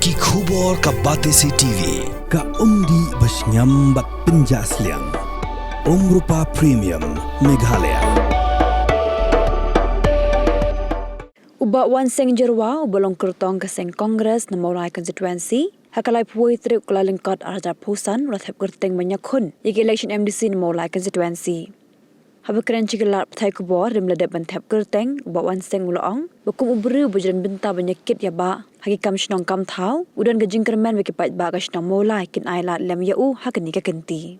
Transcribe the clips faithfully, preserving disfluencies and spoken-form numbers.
Ki khubor ka Batesi T V, ka umdih ba shngiam bad pynjah sliang. Umrupa Premium, Meghalaya. U Bah Wanseng Jyrwa, uba long kyrtong ka seng Congress na Mawlai Constituency, ha ka laiphew tarik u Kyllalyngkot arhajar arphew san, u la thep kyrteng ban ïakhun ïa ka election M D C na Mawlai Constituency. Haba kren sha ki lad pathai khubor hynrei la dep ban thep kyrteng, u Bah Wanseng u la ong ba kum u briew ba ju don bynta ban ïakit ïabah ha ki kam shnong kam thaw, u don ka jingkyrmen ba ki paidbah ka shnong Mawlai kin ailad lem ïa u ha kane ka kynti.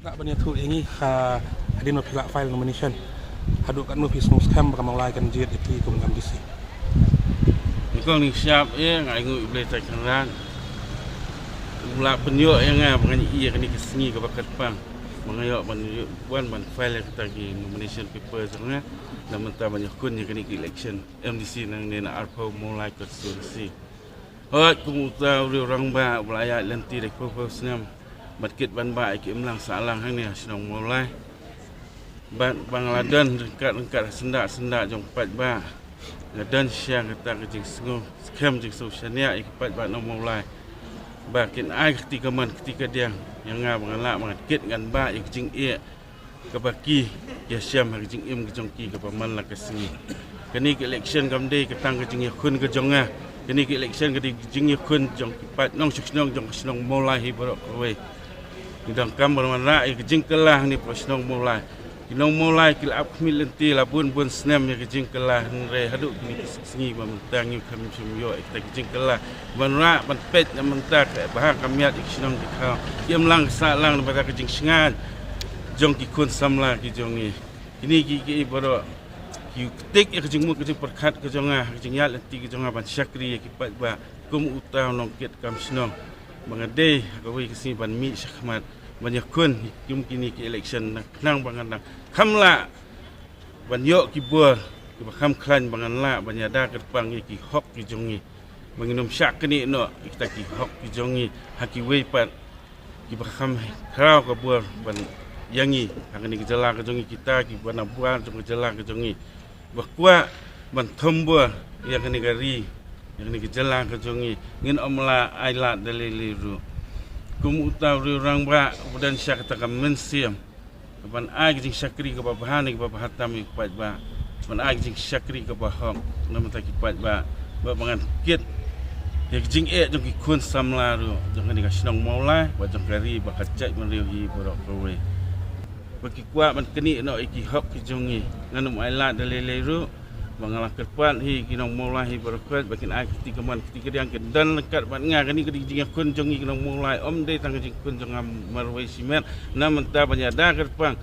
Lah ban ïathuh ïa ngi ha, hadien ba phi lah file nomination, haduh katno phi sngewskhem ba ka Mawlai kan jied ïa phi kum M D C? Nyngkong nyngshap ïa nga ai nguh ïa U Blei Trai Kynrad, u la pynïoh ïa nga ba ngan ïoh ïa kane ka sngi kaba kyrpang ba nga ïoh ban ïoh wan ban file ïa kata ki nomination paper jong nga, na mynta ban ïakhun ïa kane ka election M D C nangne na arphew Mawlai constituency. Hooid, kum uta u riew rangbah uba la ïaid lynti da ki phew phew snem ban kit ban bah ïa ki imlang sahlang hangne ha shnong Mawlai. Bad ba nga la don ryngkat ryngkat ha syndah syndah jong ki paidbah, nga don sha kata ka jingsngew skhem jingsngew shaniah ïa ki paidbah nong Mawlai ba kin ai ka kti kamon kti kadiang ïa nga ba ngan lah ba ngan kit ngan bah ïa ka jingeh kaba ki ïashem ha ka jingim ka jong ki kaba man la ka sngi. Kane ka election kam dei ka tang ka jingïakhun ka jong nga. Kane ka election ka dei ka jingïakhun jong ki paid nongshong shnong jong ka shnong Mawlai hi baroh kawei. Ngi donkam ban wanrah ïa ka jingkylla hangne hapoh shnong Mawlai. Ki nong Mawlai ki la ap khmih lynti la bun bun snem ïa ka jingkylla, hynrei haduh kine ki sngi ba mynta ngi kam shym ïoh ïa kita ki jingkylla. Ban rah ban peit na mynta ka bha ka miat ïa ki shnong ki thaw, ki imlang ki sahlang na bynta ka jingsngewbha jong ki khun samla ki jong ngi. Kine ki, ki baroh ki ktik ïa ka jingmut ka jingpyrkhat ka jong nga, ka jingïaid lynti ka jong nga ban shakri ïa ki paidbah kum uta u nongkit kam shnong. Ba nga dei ha kawei ka sngi ban mih shakhmat ban ïakhun kum kine ki election na khnang ba ngan nang kham lah ban ïoh ki bor kiba kham khlaiñ ba ngan lah ban ïada kyrpang ïa ki hok ki jong ngi. Ba ngin ym shah knieh noh ïa kita ki hok ki jong ngi ha kiwei pat kiba kham khraw ka bor ban ïa ngi ha kane ka jylla ka jong ngi, kita kiba na bwar jong ka jylla ka jong ngi. Ba kwah ban thombor ïa kane ka ri, ïa kane ka jylla ka jong ngi, ngin ym lah ailad da lei lei ruh. Kum uta u riew rangbah uba don sha kata ka mynsiem ban ai ka jingshakri kaba bha ne kaba bha tam ïa ki paidbah, ban ai ka jingshakri kaba hok na bynta ki paidbah, ba ba ngan kit ïa ka jingeh jong ki khun samla ruh jong kane ka shnong Mawlai bad jong ka ri bad ka jaitbynriew hi baroh kawei. Ba ki kwah ban knieh noh ïa ki hok ki jong ngi, ngan ym ailad da lei lei ruh. Ba nga la kyrpad hi ki nong Mawlai hi baroh kawei ba kin ai ka kti kamon kti kadiang, kin don ryngkat bad nga. Kane ka dei ka jingïakhun jong ngi ki nong Mawlai, ym dei tang ka jingïakhun jong nga marwei shimet. Na mynta ban ïada kyrpang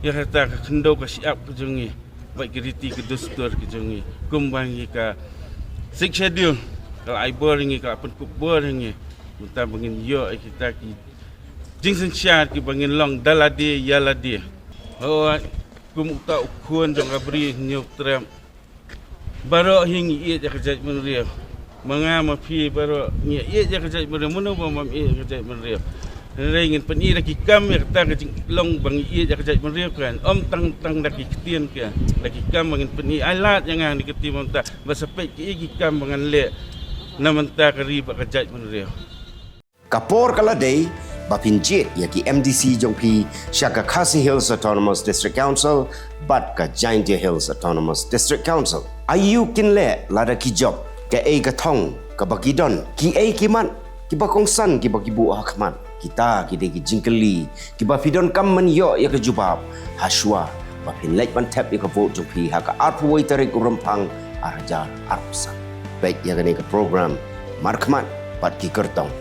ïa kata ka khyndew ka shyiap ka jong ngi bad ki riti ki dustur ki jong ngi, kumba ngi ka Sixth Schedule ka la ai bor ïa ngi, ka la pynkup bor ïa ngi. Mynta ba ngin ïoh ïa kita ki jingsynshar kiba ngin long da lade ïa lade. Hooid, kum uta u khun jong ka Bri Hynñiewtrep, baroh hi ngi ïeit ïa ka jaitbynriew. Ma nga ma phi baroh ngi ïeit ïa ka jaitbynriew, mano ba ym ïeit ïa ka jaitbynriew. Hynrei ngin pyni da ki kam ïa kata ka jinglong ba ngi ïeit ïa ka jaitbynriew kan, ym tang tang da ki ktien kan. Da ki kam ba ngin pyni. Ai lad ïa nga ha kane ka kti mynta ba sa peit kiei ki kam ba ngan leh na bynta ka ri bad ka jaitbynriew. Ka por ka la dei ba phin jied ïa ki M D C jong phi sha ka Khasi Hills Autonomous District Council bad ka Jaintia Hills Autonomous District Council. Aïu kin leh lada ki jop, kaei ka thong kaba ki don, kiei ki mat kiba kongsan kiba ki buh ha khmat? Kita ki dei ki jingkylli kiba phi donkam ban ïoh ïa ka jubab hashwa ba phin leit ban thep ïa ka vote jong phi ha ka arphew wei tarik u Rymphang arhajar arphew san. Peit ïa kane ka program markhmat bad ki kyrtong.